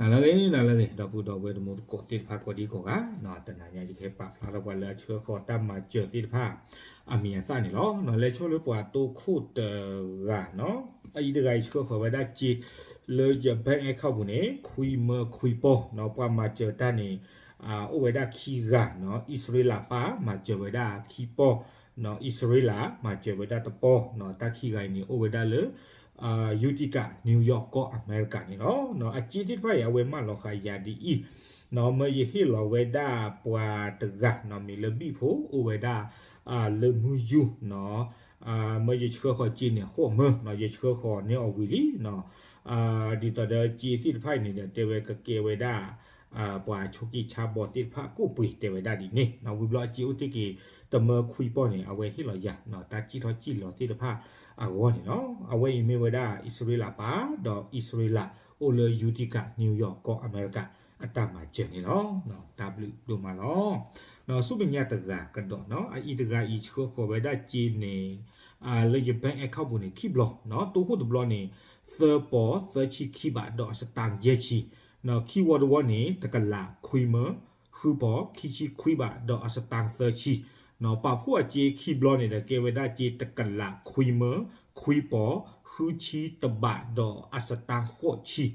နၤလၢအဂ့ၤ နၤလၢအဂ့ၤ ဒီပုၢ်ဒီဝဲၢ်တံၤသကိးသ့ၣ်တဖၣ်ကိးဒံကိးဂၤ, တနၤညါယကဟဲပာ်ဖျါထီၣ်ပှၤလၢအဆှၢဃီၤတၢ်မၤစၢၤသ့ၣ်တဖၣ် အမံၤအသၣ်န့ၣ်လီၤ. လဲၤဆိလၢပှၤတိခိၣ်တဂၤနီၤ, အအံၤတဂၤအံၤဆှၢဃီၤဝဲဒၣ်စ့ လၢယ bank account ပူၤန့ၣ် ခွံမၢခွံပီၢ်နီၤ, ပှၤမၤစၢၤတၢ်န့ၣ် အိၣ်ဝဲဒၣ်ခံဂၤနီၤ, အံၣ်စရ့လးပၢ် မၤစၢၤဝဲဒၣ်ခံပီၢ်နီၤ, အံၣ်စရ့လး မၤစၢၤဝဲဒၣ်တပီၢ်နီၤ, တၢ်ခံဂၤအံၤန့ၣ် အိၣ်ဝဲဒၣ်လၢ Utica, New York ကီၢ်အမဲရကၤန့ၣ်လီၤ. အစ့သ့ၣ်တဖၣ်အံၤ အဝဲမၢလီၤဃာ်ယၤဒ်အံၤနီၤ, မၢယဟ့ၣ်လီၤဝဲဒၣ်ပှၤတဂၤနီၤ, မံၤလၢဘံၣ်ဖိ အိၣ်ဝဲဒၣ် လၢမုၢ်ယူၢ်နီၤ, မၢယဆှၢဃီၤစ့န့ၣ် ဃိးမၢနီၤ, ယဆှၢဃီၤန့ၢ်အီၤဝံၤလံနီၤ, ဒ်သိးဒီးစ့သ့ၣ်တဖၣ်အံၤန့ၣ်ဒီး တဲဝဲကကဲဝဲဒၣ် ပှၤဆိးက့ဆါဘီသ့ၣ်တဖၣ်ကိးပှ့ၤ တဲဝဲဒၣ်ဒ်န့ၣ်နီၤ, ဝံၤဘျီအစ့အိၣ်တ့ၢ်က့ၤ တမၢခွံပီၢ်န့ၣ် အဝဲဟ့ၣ်လီၤယၤနီၤ, တၢ်စံၣ်ထီၣ်စံၣ်လီၤသ့ၣ်တဖၣ်အဂီၢ်န့ၣ်လီၤ. အဝဲအံၤမ့ၢ်ဝဲဒၣ်အံၣ်စရ့လးပၢ်, ဒီးအံၣ်စရ့လးအိၣ်လၢ Utica, New York ကီၢ်အမဲရကၤ အတၢ်မၤစၢၤန့ၣ်လီၤ. တၢ်ဘျုးဒိၣ်မးလီၤ. ဆူမဲာ်ညါတဂၤကဒီးနီၤ, အအံၤတဂၤအံၤဆှၢဃီၤဝဲဒၣ်စ့န့ၣ် လၢယ bank account ပူၤန့ၣ် ခံဘျီနီၤ, တိခိၣ်တဘျီန့ၣ် သၢပီၢ်သၢဆံခံဘး ဒီးအစတၣ်ယဲၢ်ဆံနီၤ, ခံဝီတဝီန့ၣ် တကလးခွံမၢ, ဃုပီၢ်ခံဆံခွံဘး ဒီးအစတၣ်သၢဆံနီၤ, ပာ်ဖှိၣ်အစ့ခံဘျီန့ၣ်ဒီး ကဲဝဲဒၣ်စ့တကလးခွံမၢ, ခွံပီၢ်, ဃုဆံတဘး ဒီးအစတၣ်ဃိးဆံနီ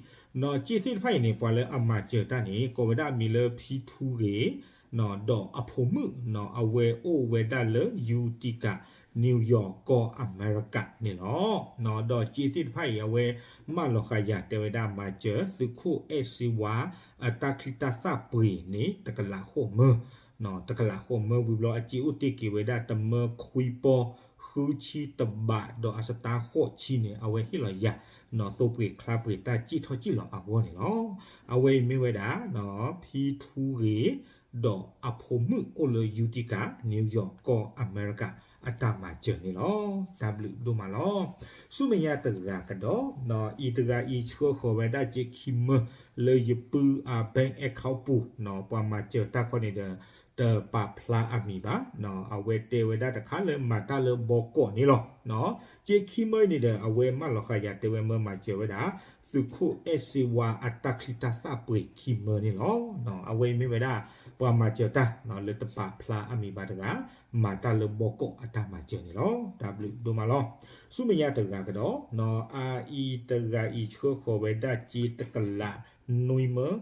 ၤ, စ့သ့ၣ်တဖၣ်အံၤန့ၣ် ပှၤလၢအမၤစၢၤတၢ်န့ၣ် ကိးဝဲဒၣ်အမံၤလၢဖံထူဂ့ၤ ဒီးအဖိမုၣ်နီၤ, အဝဲအိၣ်ဝဲဒၣ်လၢ Utica, New York ကီၢ်အမဲရကၤန့ၣ်လီၤ. ဒီးစ့သ့ၣ်တဖၣ်အံၤ အဝဲမၢလီၤဃာ်ယၤတဲဝဲဒၣ်မၤစၢၤ သုးခိၣ်အဲၣ်စ့ဝါ အတၢ်ချံတၢ်သၣ်ပှ့ၤန့ၣ် တကလးဃိးမၢ, တကလးဃိးမၢ ဝံၤဘျီအစ့အိၣ်တ့ၢ်က့ၤဝဲဒၣ် တမၢခွံပီၢ်ဃုဆံတဘး ဒီးအစတၣ်ဃိးဆံန့ၣ် အဝဲဟ့ၣ်လီၤယၤနီၤ, သိပှ့ၤချါပှ့ၤတၢ်စံၣ်ထီၣ်စံၣ်လီၤအဂီၢ်န့ၣ်လီၤ. အဝဲအံၤမ့ၢ်ဝဲဒၣ် ဖံထူဂ့ၤ ဒီးအဖိမုၣ်အိၣ်လၢ Utica, New York ကီၢ်အမဲရကၤ အတၢ်မၤစၢၤန့ၣ်လီၤ. တၢ်ဘျုးဒိၣ်မးလီၤ. ဆူမဲာ်ညါတဂၤကဒီး, အံၤတဂၤအံၤဆှၢဃီၤဝဲဒၣ်စ့ခံမၢ လၢယပုၢ်အ bank account ပူၤနီၤ, ပှၤမၤစၢၤတၢ်ခီန့ၣ်ဒီး တပာ်ဖျါအမံၤဘၣ်နီၤ, အဝဲတဲဝဲဒၣ်တခါလၢမၤတၢ်လၢဘီကီးန့ၣ်လီၤ. စ့ခံမၢအံၤန့ၣ်ဒီး အဝဲမၢလီၤဃာ်ယၤတဲဝဲမၢမၤစၢၤဝဲဒၣ် သုးခိၣ်အဲၣ်စ့ဝါအတၢ်ချံတၢ်သၣ်ပှ့ၤခံမၢန့ၣ်လီၤ. အဝဲအံၤမ့ၢ်ဝဲဒၣ် ပှၤမၤစၢၤတၢ်လၢတပာ်ဖျါအမံၤဘၣ်တဂၤ, မၤတၢ်လၢဘီကီးအတၢ်မၤစၢၤန့ၣ်လီၤ. တၢ်ဘျုးဒိၣ်မးလီၤ. ဆူမဲာ်ညါတဂၤကဒီး, အအံၤတဂၤအံၤဆှၢဃီၤဝဲဒၣ်စ့တကလးနွံမၢ,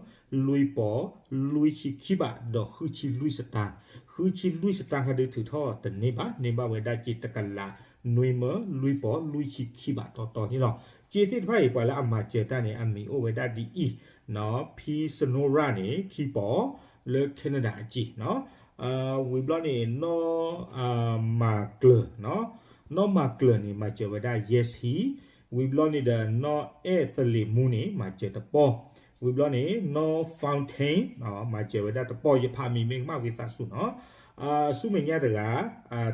လွံၢ်ပီၢ်, လွံၢ်ဆံခံဘး ဒီးဃုဆံလွံၢ်စတၣ်, ဃုဆံလွံၢ်စတၣ်ခါဒုးထုးထီၣ်တန့ၢ်ဘၣ်, န့ၢ်ဘၣ်ဝဲဒၣ်စ့တကလးနွံမၢ, လွံၢ်ပီၢ်, လွံၢ်ဆံခံဘးတီတီန့ၣ်လီၤ. စ့သ့ၣ်တဖၣ်အံၤ ပှၤလၢအမၤစၢၤတၢ်န့ၣ် အမံၤအိၣ်ဝဲဒၣ်ဒ်အံၤ, ဖံစနိရၣ်န့ၣ် ခံပီၢ်, လၢ Canada အစ့နီၤ, ဝံၤဘျီန့ၣ် နီၢ်မၤကျၢၤ, နီၢ်မၤကျၢၤန့ၣ် မၤစၢၤဝဲဒၣ်ယဲၢ်ဆံ, ဝံၤဘျီန့ၣ်ဒီး နီၢ်အဲၣ်သလ့းမူန့ၣ် မၤစၢၤတပီၢ်, ဝံၤဘျီန့ၣ် နီၢ် Fountain မၤစၢၤဝဲဒၣ်တပီၢ်, ယဖးမံၤမ့ၢ်ကမၣ်ဝံသးစူၤနီၤ, ဆူမဲာ်ညါတဂၤ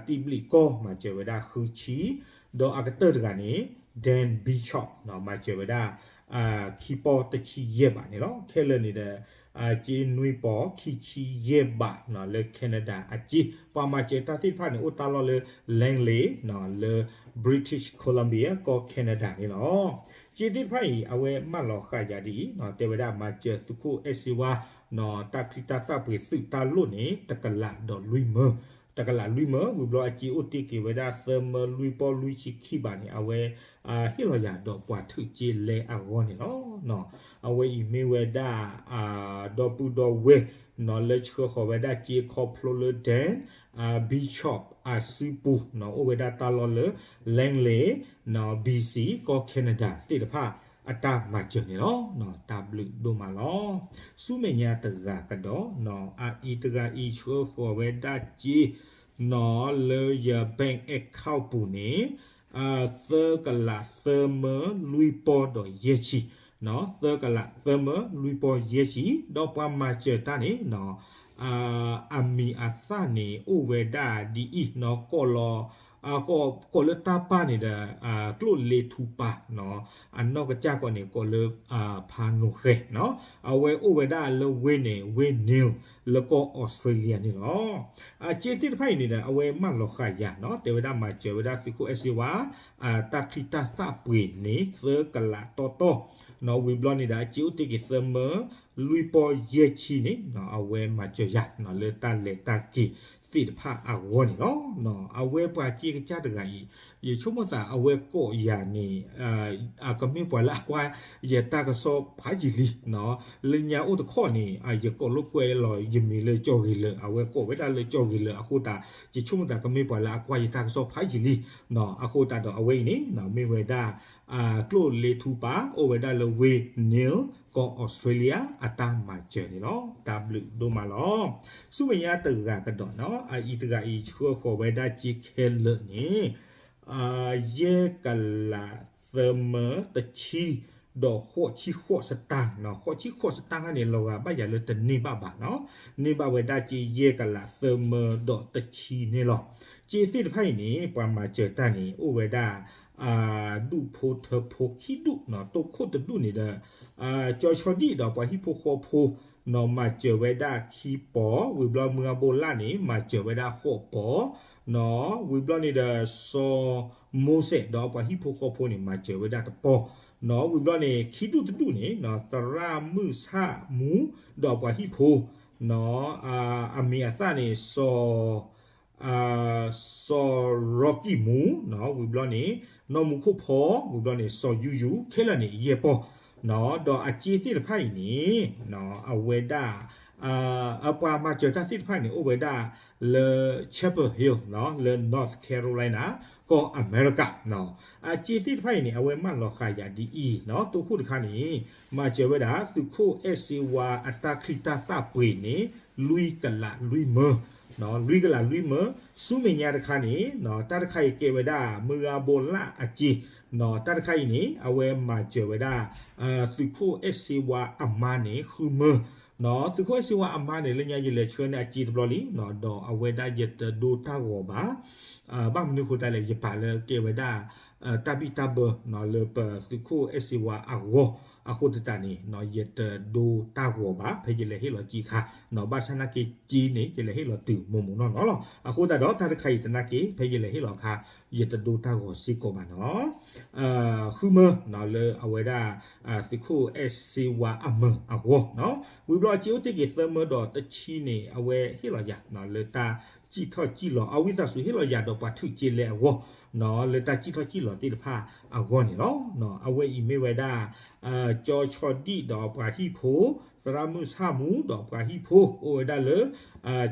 တံဘျံးကီၢ် မၤစၢၤဝဲဒၣ်ဃုဆံ, ဒီးအကတၢၢ်တဂၤန့ၣ် Dan Bishop မၤစၢၤဝဲဒၣ် ခံပီၢ်တဆံယဲၢ်ဘးန့ၣ်လီၤ. ခဲလၢာ်န့ၣ်ဒီး စ့နွံပီၢ်ခံဆံယဲၢ်ဘး လၢ Canada အစ့, ပှၤမၤစၢၤတၢ်သ့ၣ်တဖၣ်န့ၣ် အိၣ်တၢ်လီၢ်လၢ Langley လၢ British Columbia ကီၢ် Canada န့ၣ်လီၤ. စ့သ့ၣ်တဖၣ်အံၤ အဝဲမၢလီၤဃာ်ယၤဒ်အံၤ, တဲဝဲဒၣ်မၤစၢၤသုးခိၣ်အဲၣ်စ့ဝါ တၢ်ချံတၢ်သၣ်ပှ့ၤသုးတၢ်လိၣ်န့ၣ် တကလးဒီးလွံၢ်မၢ, တကလးလွံၢ်မၢ, ဝံၤဘျီအစ့အိၣ်တ့ၢ်က့ၤဝဲဒၣ် သၢမၢလွံၢ်ပီၢ်လွံၢ်ဆံခံဘးန့ၣ် အဝဲ ဟ့ၣ်လီၤယၤဒီးပှၤထုးစ့လဲအဂီၢ်န့ၣ်လီၤ. အဝဲအံၤမ့ၢ်ဝဲဒၣ် ဒီပုၢ်ဒီဝဲၢ်နီၤ လၢဆှၢဃီၤဝဲဒၣ်စ့ခီဖျိလၢ Dan Bishop အစုပူၤနီၤ, အိၣ်ဝဲဒၣ်တၢ်လီၢ်လၢ Langley, BC ကီၢ် Canada သ့ၣ်တဖၣ် အတၢ်မၤစၢၤန့ၣ်လီၤ. တၢ်ဘျုးဒိၣ်မးလီၤ. ဆူမဲာ်ညါတဂၤကဒီး, အအံၤတဂၤအံၤဆှၢဃီၤဝဲဒၣ်စ့နီၤ လၢယ bank account ပူၤန့ၣ် သၢကလးသၢမၢလွံၢ်ပီၢ်ဒီးယဲၢ်ဆံ, သၢကလးသၢမၢလွံၢ်ပီၢ်ယဲၢ်ဆံ, ဒီးပှၤမၤစၢၤတၢ်န့ၣ် အမံၤအသၣ်န့ၣ် အိၣ်ဝဲဒၣ်ဒ်အံၤနီၤ, ကိးလီၤ ကိးလၢတၢ်ပၢ်န့ၣ်ဒီး ကျိၣ်လ့ထူပၤနီၤ, အနီၢ်ကစၢ်ကီးန့ၣ် ကိးလၢ ဖါနိၣ်ဃဲနီၤ, အဝဲအိၣ်ဝဲဒၣ်လၢဝ့ၢ်န့ၣ် ဝ့ၢ် New လၢကီၢ် Australia န့ၣ်လီၤ. အစ့သ့ၣ်တဖၣ်အံၤန့ၣ်ဒီး အဝဲမၢလီၤဃာ်ယၤနီၤ, တဲဝဲဒၣ်မၤစၢၤဝဲဒၣ်သုးခိၣ်အဲၣ်စ့ဝါ တၢ်ချံတၢ်သၣ်ပှ့ၤန့ၣ် သၢကလးတီတီ ဝံၤဘျီန့ၣ်ဒီး အစ့အိၣ်တ့ၢ်က့ၤသၢမၢလွံၢ်ပီၢ်ယဲၢ်ဆံန့ၣ် အဝဲမၤစၢၤယၤ လၢတၢ်လဲၤတၢ်က့ၤသ့ၣ်တဖၣ်အဂီၢ်န့ၣ်လီၤ. အဝဲပှၤစ့ကစၢ်တဂၤအံၤ ယဆိကမိၣ်သးအဝဲကိးယၤန့ၣ် အကမ့ၢ်ပှၤလၢအကွၢ်ယတၢ်ကစီၣ်ဖးယံာ်လံ လၢညါအိၣ်တခီန့ၣ် ယကိးလိာ်ကွဲလီၤယမံၤလၢကၠီဂ့ၤလၢာ် အဝဲကိးဝဲဒၣ်လၢကၠီဂ့ၤလၢာ်အဃိသတး ယဆိကမိၣ်သးကမ့ၢ်ပှၤလၢအကွၢ်ယတၢ်ကစီၣ်ဖးယံာ်လံ အဃိသတးဒီးအဝဲအံၤန့ၣ် မ့ၢ်ဝဲဒၣ် ကျိၣ်လ့ထူပာ် အိၣ်ဝဲဒၣ်လၢဝ့ၢ် New ကီၢ် Australia အတၢ်မၤစၢၤန့ၣ်လီၤ. တၢ်ဘျုးဒိၣ်မးလီၤ. ဆူမဲာ်ညါတဂၤကဒီးနီၤ အအံၤတဂၤအံၤ ဆှၢဃီၤဝဲဒၣ်စ့ခဲလၢာ်န့ၣ် ယဲၢ်ကလးသၢမၢတဆံ ဒီးဃိးဆံဃိးစတၢၣ်နီၤ ဃိးဆံဃိးစတၢၣ်ခါန့ၣ် လီၤဂာ်ဘၣ်ယၤလၢတန့ၢ်ဘၣ်ဘၣ်နီၤ န့ၢ်ဘၣ်ဝဲဒၣ်စ့ယဲၢ်ကလးသၢမၢဒီးတဆံန့ၣ်လီၤ. စ့သ့ၣ်တဖၣ်အံၤန့ၣ် ပှၤမၤစၢၤတၢ်န့ၣ် အိၣ်ဝဲဒၣ် ဒူၣ်ဖိထၢဖိခံဒူၣ်နီၤ တိခိၣ်တဒူၣ်န့ၣ်ဒီး ကၠီဆီဒံၣ်ဒီးပှၤဟံၣ်ဖိဃီဖိနီၤ မၤစၢၤဝဲဒၣ်ခံပီၤ ဝံၤဘျီမုၢ်အဘိလၣ်န့ၣ် မၤစၢၤဝဲဒၣ်ဃိးပီၤနီၤ ဝံၤဘျီန့ၣ်ဒီး စီၤမိၤစဲးဒီးပှၤဟံၣ်ဖိဃီဖိန့ၣ် မၤစၢၤဝဲဒၣ်တပီၤနီၤ ဝံၤဘျီန့ၣ် ခံဒူၣ်တဒူၣ်န့ၣ်နီၤ သရၣ်မုၣ်ဆၣ်မူဒီးပှၤဟံၣ်ဖိနီၤ အမံၤအသၣ်န့ၣ် စီၤ စီၤရီကံၣ်မူနီၤ ဝံၤဘျီန့ၣ် နီၢ်မူခိၣ်ဖီ ဝံၤဘျီန့ၣ် စီၤယူယူ ခဲလၢာ်န့ၣ် ယဲၢ်ပီၢ်နီၤ ဒီးအစ့သ့ၣ်တဖၣ်အံၤန့ၣ် အဝဲဒၣ် ပှၤမၤစၢၤတၢ်သ့ၣ်တဖၣ်န့ၣ် အိၣ်ဝဲဒၣ်လၢ Chapel Hill နီၤ လၢ North Carolina ကီၢ်အမဲရကၤနီၤ အစ့သ့ၣ်တဖၣ်အံၤန့ၣ် အဝဲမၢလီၤဃာ်ယၤဒ်အံၤနီၤ တိခိၣ်တခါန့ၣ် မၤစၢၤဝဲဒၣ် သုးခိၣ်အဲၣ်စ့ဝါအတၢ်ချံတၢ်သၣ်ပှ့ၤန့ၣ် လွံၢ်ကလးလွံၢ်မၢ လွံၢ်ကလးလွံၢ်မၢ ဆူမဲာ်ညါတခါန့ၣ် တၢ်တခါအံၤကဲဝဲဒၣ် မုၢ်ဂၤဘိလၣ်အစ့ တၢ်တခါအံၤန့ၣ် အဝဲမၤစၢၤဝဲဒၣ် သုးခိၣ်အဲၣ်စ့ဝါအမါန့ၣ် ဃုမၢ သုးခိၣ်အဲၣ်စ့ဝါအမါန့ၣ် လၢညါယလဲၤဆှၢန့ၢ်အစ့တဘျီလံ ဒီးအဝဲဒၣ်ယတဒိတၢ်ဂီၤဘၣ် ဘၣ်မနုၤအဃိသတးလဲၣ် ယပာ်လၢကဲဝဲဒၣ် တၢ်ဘံၣ်တၢ်ဘၢ လၢပသုးခိၣ်အဲၣ်စ့ဝါအဂီၢ် အဃိသတးန့ၣ် ယတဒိတၢ်ဂီၤဘၣ် ဖဲယလဲၤဟ့ၣ်လီၤစ့အခါ ဘၣ်ဆၣ်နာ်က့စ့န့ၣ် ယလဲၤဟ့ၣ်လီၤတုၤမိၢ်မိၢ်နီၢ်နီၢ်လီၤ. အဃိသတးဒီးတၢ်တခါအံၤတနာ်က့ ဖဲယလဲၤဟ့ၣ်လီၤအခါ ယတဒိတၢ်ဂီၤစ့ကိးဘၣ်နီၤ ဃုမၢ လၢအဝဲဒၣ် သုးခိၣ်အဲၣ်စ့ဝါအမါအဂီၢ်နီၤ ဝံၤဘျီအစ့အိၣ်တ့ၢ်က့ၤသၢမၢဒီးတဆံန့ၣ် အဝဲဟ့ၣ်လီၤယၤ လၢတၢ်စံၣ်ထီၣ်စံၣ်လီၤ အဝံသးစူၤဟ့ၣ်လီၤယၤဒီးပှၤထုးစ့လဲအဂီၢ်နီၤ လၢတၢ်စံၣ်ထီၣ်စံၣ်လီၤသ့ၣ်တဖၣ်အဂီၢ်န့ၣ်လီၤ. အဝဲအံၤမ့ၢ်ဝဲဒၣ် ကၠီဆီဒံၣ်ဒီးပှၤဟံၣ်ဖိ သရၣ်မုၣ်ဆၣ်မူဒီးပှၤဟံၣ်ဖိ အိၣ်ဝဲဒၣ်လၢ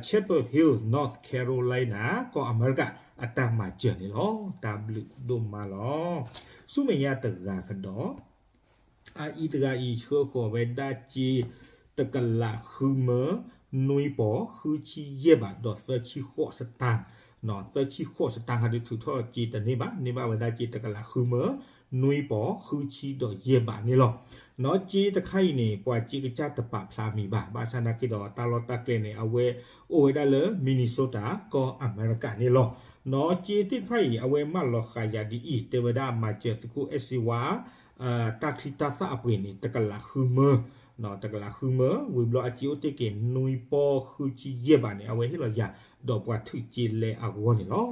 Chapel Hill North Carolina ကီၢ်အမဲရကၤ အတၢ်မၤစၢၤန့ၣ်လီၤ. တၢ်ဘျုးဒိၣ်မးလီၤ. ဆူမဲာ်ညါတဂၤကဒီး အအံၤတဂၤအံၤ ဆှၢဃီၤဝဲဒၣ်စ့ တကလးဃုမၢ နွံပီၤ ဃုဆံယဲၢ်ဘး ဒီးသၢဆံဃိးစတၢၣ်, သၢဆံဃိးစတၢၣ်ဟါဒုးထုးထီၣ်စ့တန့ၢ်ဘၣ်, န့ၢ်ဘၣ်ဝဲဒၣ်စ့တကလးဃုမၢ နွံပီၤ ဃုဆံဒီးယဲၢ်ဘးန့ၣ်လီၤ. နီၢ်စ့တခါအံၤန့ၣ် ပှၤစ့ကစၢ်တပာ်ဖျါမံၤဘၣ်, ဘၣ်ဆၣ်နာ်က့ဒီး တၢ်လီၢ်တၢ်ကျဲန့ၣ် အဝဲအိၣ်ဝဲဒၣ်လၢ Minnesota ကီၢ်အမဲရကၤန့ၣ်လီၤ. နီၢ်စ့သ့ၣ်တဖၣ်အံၤ အဝဲမၢလီၤဃာ်ယၤဒ်အံၤ တဲဝဲဒၣ်မၤစၢၤသုးခိၣ်အဲၣ်စ့ဝါ တၢ်ချံတၢ်သၣ်အပှ့ၤန့ၣ် တကလးဃုမၢ, တကလးဃုမၢ, ဝံၤဘျီအစ့အိၣ်တ့ၢ်က့ၤ နွံပီၤ ဃုဆံယဲၢ်ဘးန့ၣ် အဝဲဟ့ၣ်လီၤယၤ ဒီးပှၤထုးစ့လဲအဂီၢ်န့ၣ်လီၤ.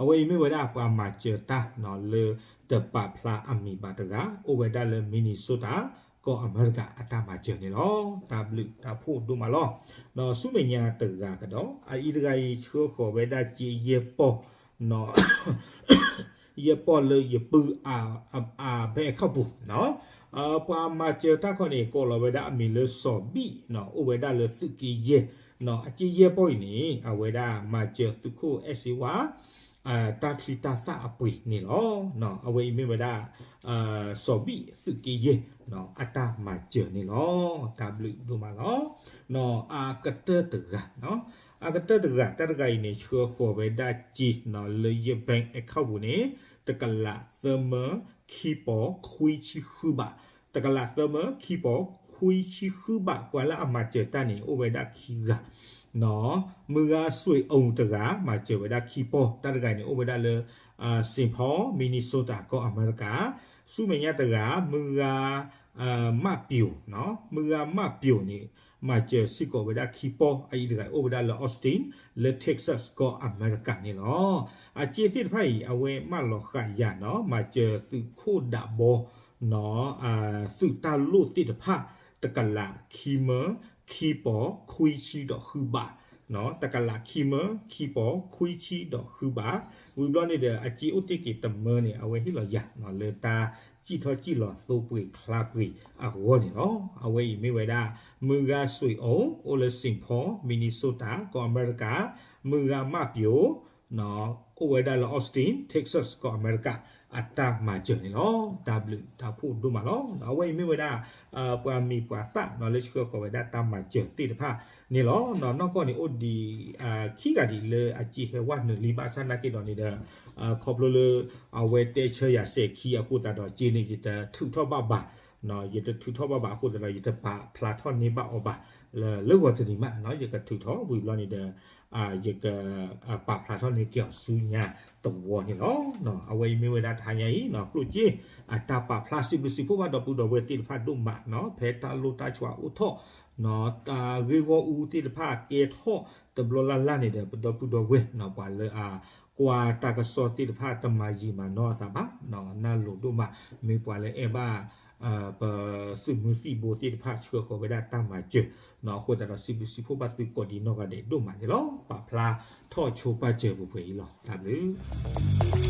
အဝဲအံၤမ့ၢ်ဝဲဒၣ်ပှၤမၤစၢၤတၢ်လၢတပာ်ဖျါအမံၤဘၣ်တဂၤ အိၣ်ဝဲဒၣ်လၢ Minnesota ကီၢ်အမဲရကၤအတၢ်မၤစၢၤန့ၣ်လီၤ. တၢ်ဘျုးတၢ်ဖှိၣ်ဒိၣ်မးလီၤ. ဒီးဆူမဲာ်ညါတဂၤကဒီး အအံၤတဂၤအံၤ ဆှၢဃီၤဝဲဒၣ်စ့ယဲၢ်ပီၢ် ယဲၢ်ပီၢ်လၢယပုၢ်အ bank account ပူၤ, ပှၤမၤစၢၤတၢ်ခီန့ၣ် ကိးလီၤဝဲဒၣ်အမံၤလၢစီၤဘံၣ်, အိၣ်ဝဲဒၣ်လၢသုးက့ယဲၢ်, အစ့ယဲၢ်ပီၢ်အံၤန့ၣ် အဝဲဒၣ်မၤစၢၤသုးခိၣ်အဲၣ်စ့ဝါ တၢ်ချံတၢ်သၣ်အပှ့ၤန့ၣ်လီၤ. အဝဲအံၤမ့ၢ်ဝဲဒၣ် စီၤဘံၣ်သုးက့ယဲၢ် အတၢ်မၤစၢၤန့ၣ်လီၤ. တၢ်ဘျုးဒိၣ်မးလီၤ. အကတၢၢ်တဂၤ, အကတၢၢ်တဂၤ တၢ်တဂၤအံၤန့ၣ် ဆှၢဃီၤဝဲဒၣ်စ့ လၢယ bank account ပူၤန့ၣ် တကလးသၢမၢ ခံပီၤ ခွံဆံဃုဘး, တကလးသၢမၢ ခံပီၤ ခွံဆံဃုဘး, ပှၤလၢအမၤစၢၤတၢ်န့ၣ် အိၣ်ဝဲဒၣ်ခံဂၤ မုၢ်ဂၤစွ့ၤအူတဂၤ မၤစၢၤဝဲဒၣ်ခံပီၢ်, တၢ်တဂၤန့ၣ် အိၣ်ဝဲဒၣ်လၢ Saint Paul Minnesota ကီၢ်အမဲရကၤ, ဆူမဲာ်ညါတဂၤ မုၢ်ဂၤ မၣ်ပျိၤ, မုၢ်ဂၤမၣ်ပျိၤန့ၣ် မၤစၢၤစ့ၢ်ကီးဝဲဒၣ်ခံပီၢ်, အအံၤတဂၤအိၣ်ဝဲဒၣ်လၢ Austin လၢ Texas ကီၢ်အမဲရကၤန့ၣ်လီၤ. အစ့သ့ၣ်တဖၣ်အံၤ အဝဲမၢလီၤဃာ်ယၤနီၤ မၤစၢၤသုးခိၣ်ဒးဘီ သုးတၢ်လိၣ်သ့ၣ်တဖၣ် တကလးခံမၢ ခံပီၤခွံဆံဒီးဃုဘး, တကလးခံမၢ ခံပီၤခွံဆံဒီးဃုဘး, ဝံၤဘျီန့ၣ်ဒီး အစ့အိၣ်တ့ၢ်က့ၤတမၢန့ၣ် အဝဲဟ့ၣ်လီၤယၤ လၢတၢ်စံၣ်ထီၣ်စံၣ်လီၤသိပှ့ၤချါပှ့ၤအဂီၢ်န့ၣ်လီၤ. အဝဲအံၤမ့ၢ်ဝဲဒၣ် မုၢ်ဂၤစွ့ၤအိၣ် အိၣ်လၢ Saint Paul Minnesota ကီၢ်အမဲရကၤ, မုၢ်ဂၤမၣ်ပျိၤ အိၣ်ဝဲဒၣ်လၢ Austin Texas ကီၢ်အမဲရကၤ အတၢ်မၤစၢၤန့ၣ်လီၤ. တၢ်ဘျုးတၢ်ဖှိၣ်ဒိၣ်မးလီၤ. အဝဲအံၤမ့ၢ်ဝဲဒၣ် ပှၤမံၤပှၤသၣ်လၢဆှၢဃီၤဝဲဒၣ်တၢ်မၤစၢၤသ့ၣ်တဖၣ်န့ၣ်လီၤ. နီၢ်ကီၢ်န့ၣ်အိၣ်ဒံး ခံဂၤဒံးလၢအစ့ဟဲဝဲနုာ်လံ ဘၣ်ဆၣ်နာ်က့ဒီးန့ၣ်ဒီး ခီဖျိလၢ အဝဲတဲဆၢယၤစဲၤခံအဃိသတးဒီး စ့န့ၣ် ယတထုးထီၣ်ဘၣ်ဘၣ်, ယတထုးထီၣ်ဘၣ်ဘၣ်အဃိသတးဒီး ယတပာ်ဖျါထီၣ်န့ၢ်ဘၣ်အီၤဘၣ် လၢဂီၤတနံၤမး ယကထုးထီၣ်ဝံၤဘျီန့ၣ်ဒီး ယကပာ်ဖျါထီၣ်န့ၢ်က့ၤအီၤဆူညါသဝီန့ၣ်လီၤ. အဝဲအံၤမ့ၢ်ဝဲဒၣ်တဟါညါအံၤ ကျိၣ်စ့ အတၢ်ပာ်ဖျါစံးဘျုးစံးဖှိၣ်ဘၣ်ဒီပုၢ်ဒီဝဲၢ်သ့ၣ်တဖၣ်ဒိၣ်မး ဖဲတၢ်လိၣ်တၢ်ဆှးအိၣ်ထီၣ် တၢ်ဂ့ၢ်ဂီၢ်အူသ့ၣ်တဖၣ်ကဲထီၣ်တဘျီလၢ်လၢ်န့ၣ်ဒီး ပဒီပုၢ်ဒီဝဲၢ် ပှၤလၢအကွၢ်တၢ်ကစီၣ်သ့ၣ်တဖၣ် တမၤယံာ်မၤနီၢ်အသးဘၣ်, နၢ်လိၤဒိၣ်မး မ့ၢ်ပှၤလၢအဲၣ်ဘၣ် ပသုးမုၢ်သံၣ်ဘိသ့ၣ်တဖၣ်ဆှၢဃီၤဝဲဒၣ်တၢ်မၤစၢၤ, အဃိသတးဒီးစံးဘျုးစံးဖှိၣ်ဘၣ်သုကိးဒံးနီၢ်ဂၤဒဲးဒိၣ်မးန့ၣ်လီၤ. ပာ်ဖျါထီၣ်ဆိပာ်စၢၤပှဲၤပှဲၤအံၤလီၤ. တၢ်ဘျုး